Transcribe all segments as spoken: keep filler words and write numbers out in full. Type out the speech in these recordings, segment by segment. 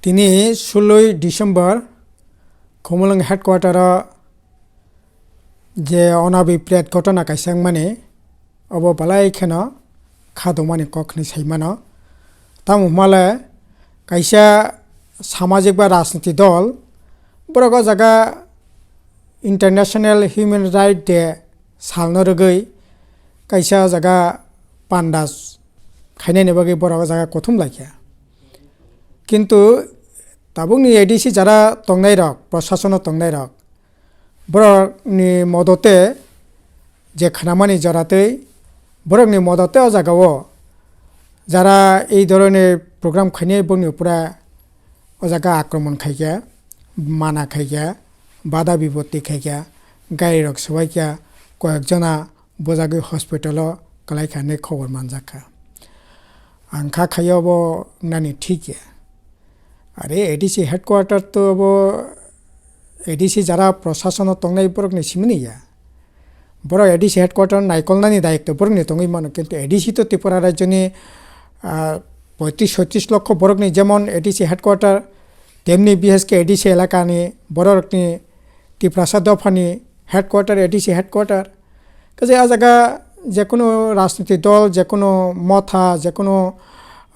Tini suloi December Khumulwng headquarter o je onabipret ghotona kaisa wngmani, obo balai kheno kha dongmani kok hwnwi sai mano. Tamo hwnmale kaisa samajik ba rajniti dol borok o jaga International Human Rights Day salno rwgwi kaisa jaga panda khainani bagwi borok o jaga kuthum laikha. Kintu tabukni A D C jara tongnairok, prosasono tongnairok, borokni modote je khnamani joratwi, borokni modote o jagao jara ei dhoroner program khainai bongni upora o jaga akromon khaikha, mana khaikha, bada bipotti khaikha, garirok swbaikha, koyekjona bujagwi hospital o kwlaikha hinwi khobor manjakha. Ang kha khaio bo wngnani thik ya. Are A D C headquarter to bo A D C jara prosasono tongnai borokni simini ya. Borok A D C headquarter naikolnani dayikto borokni tongwi mano, kintu A D C to Tripura rajyoni, ah, poitris soitris lokho borokni jemon A D C headquarter, temni bishesh khe A D C elakani borokni Tiprasa dophani headquarter, A D C headquarter. Kaje a jaga jekunu rajniti dol, jekunu motha, jekunu,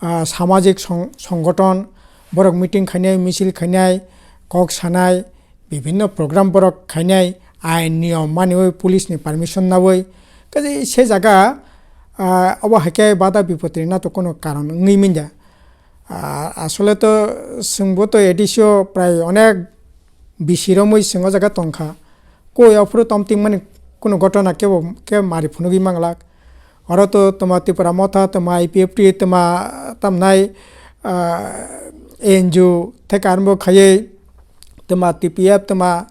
ah, samajik song-, songgoton, borok meeting khainai, misil khainai, kok sanai, bibhinno program borok khainai, ain niyom maniwi police ni permission nawi. Kaje se jaga, ah, obo haikhe bada bipotri na to kono karon wngwi manya. Ah, asole to chwngbo to A D C o prai onek bisi romwi chwng o jaga tongkha. Koi aphuru tom tingmani kunu ghotona kebo khe mari phunugwi manglak. Oro to toma Tipra Motha, toma I P F T, toma tamnai, ah, N G O theke arombo khaiwi toma T P F, toma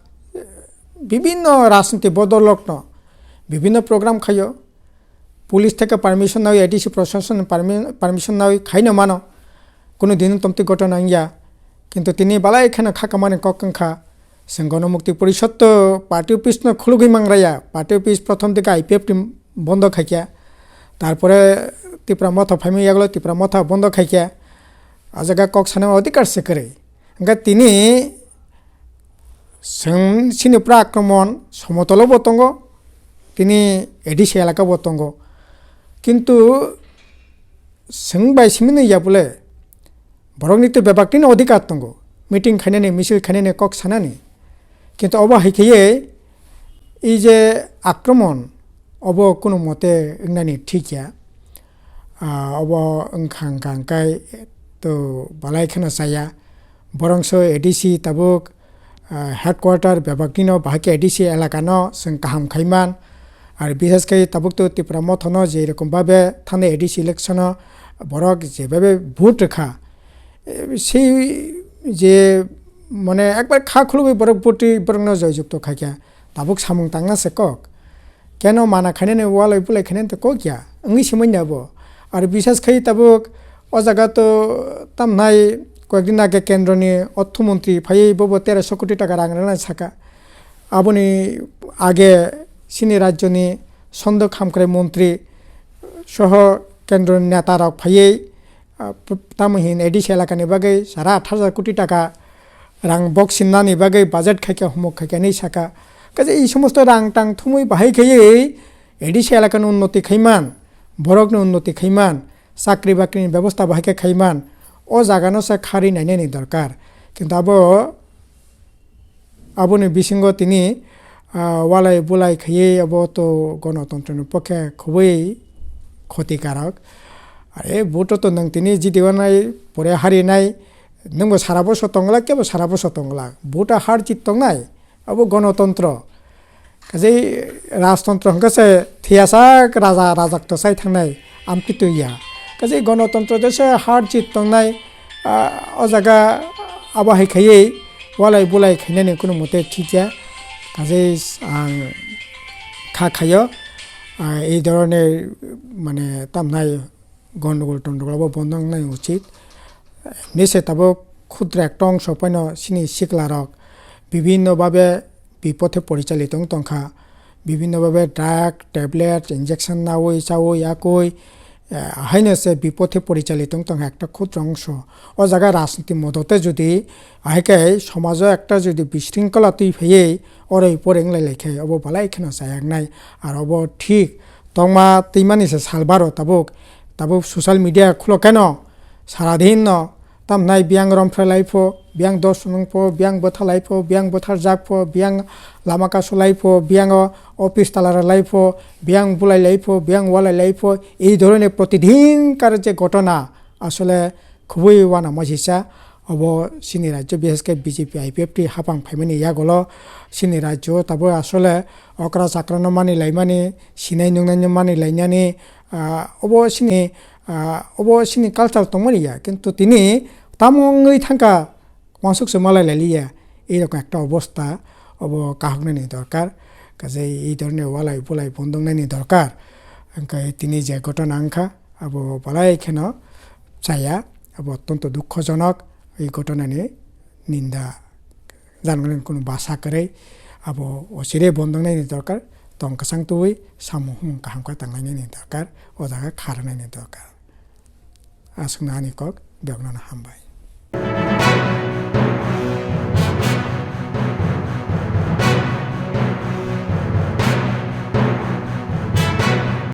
bibhinno rajniti bodolrokno bibhinno program khaio. Police theke permission nawi, A D C prosason permi-, permission nawi khaino mano. Kunu din tomti ghotona wngya. Kintu tini balai kheno kha kamani kok wngkha. Chwng Gonomukti Porishad to party office no khulugwi mangraya. Party office prothom dike I P F T bondo khaikha. Tarpore Tipra Motha phaima yagulo Tipra Motha bondo khaikha. A jaga kok sana odhikar se kwrwi. Hwnkhe tini chwng chini pura akromon somotolo bo tongo, tini A D C elaka bo tongo. Kintu chwng bai simi nw ya bole, borokni to bebak tini odhikar tongo, meeting khainani, misil khainani, kok sanani. Kintu obo hai khaiwi ei je akromon, obo kunu mote wngnani thik ya. Ah, obo wngkha, wngkha, wngkha, to balai kheno chaya. Borongso A D C tabuk, ah, headquarter bebak nino bahai khe A D C elaka no chwng kaham khaiman. Ar bishesh khe tabuk to Tipra Motha no je rokom babe thani A D C election o borok je babe vote rwkha, eh, sei je mane ekbar kha khulugwi borok vote borok no joy jukto khaikha, tabuk samung tangna se kok. Keno mana khainani walai bulai khainani to kok ya, wngwi se manya bo. Ar bishesh khai tabuk o jaga to tamnai koyekdin age kendroni orthomontri phaiwi bobo teroso koti taka rang rwnai saka. Aboni age chini rajyoni Sandok Hamkrai montri soho kendroni neta rok phaiwi, ah, p-, tamo hin A D C elakani bagwi sara athar hajar koti taka rang box sinnani bagwi budget khaikha, humuk khaikha hinwi saka. Kaisa ei somosto rang tang thumwi bahai khaiwi A D C elakani unnoti khaiman, borokni unnoti khaiman, chakri bakrini bebosta bahai khe khaiman, o jagano se kharwi nainani dorkar. Kintu abo, aboni bisingo tini, ah, walai bulai khaiwi abo to gonotontroni pokhe khubui khoti karok. Are vote to nwng tini jidi wanai pore hari nai, nwngbo sara boso tongla, kebo sara boso tongla. Vote har jit tongnai, abo gonotontro. Kaje rajtontro hwnkhe se thiyasa raja rajak to sai thangnai amtwi twi ya. Kaje gonotontro de se har jit tongnai, ah, o jaga abo hai khaiwi walai bulai khainani kunu mote thik ya. Kaje ang kha khaio, ah, ei dhoroner mane tamnai gondogol tondogol abo bondo wngnai uchit. Nise tabuk khudra ekta ongso phano chini sikla rok bibhinno bhabe bipothe porichalito wng tongkha. Bibhinno bhabe drug, tablet, injection nawi chawi yakwi eh, haino se bipothe porichalito wng tong ekta khudro ongso. O jaga rajniti modote jodi ahai khe somajo ekta jodi bisringkola twi phaiwi oroi poroi wng lai lai khe obo balai kheno chayaknai. Ar obo thik tongma twimani se salbaro tabuk, tabuk social media khulo keno saradin no tamnai biyang romphre lai pho, biyang dos nung pho, biyang bwtha lai pho, biyang bwthar jak pho, biyang lama kasu lai pho, biyang o office tala rw lai pho, biyang bulai lai pho, biyang walai lai pho, ei dhoroner protidin kar je ghotona asole khubui uanamo sisa. Obo chini rajyo bishesh khe B J P I P F T hapang phaimani yagulo chini rajyo tabuk asole okra chakrano mani laimani, sinai nungnai no mani lainani, ah, obo chini, ah, obo chini culture tongmani ya, kintu tini tamo wngwi thangkha, wansuk se malai lailiya, ei rokni ekta obosta obo kahoknani dorkar, kaje ei dhoroner walai bulai bondoknani dorkar. Hwnkhe tini je ghotona wngkha, abo balai kheno chaya, abo ottonto dukhojonok, ei ghotonani ninda janani kunu basa kwrwi, abo ochire bondoknani dorkar, tong kwchang tubui samung humung kaham khe tanglainani dorkar, o jaga kharnani dorkar. Aswkno ani kok, bebakno hambai.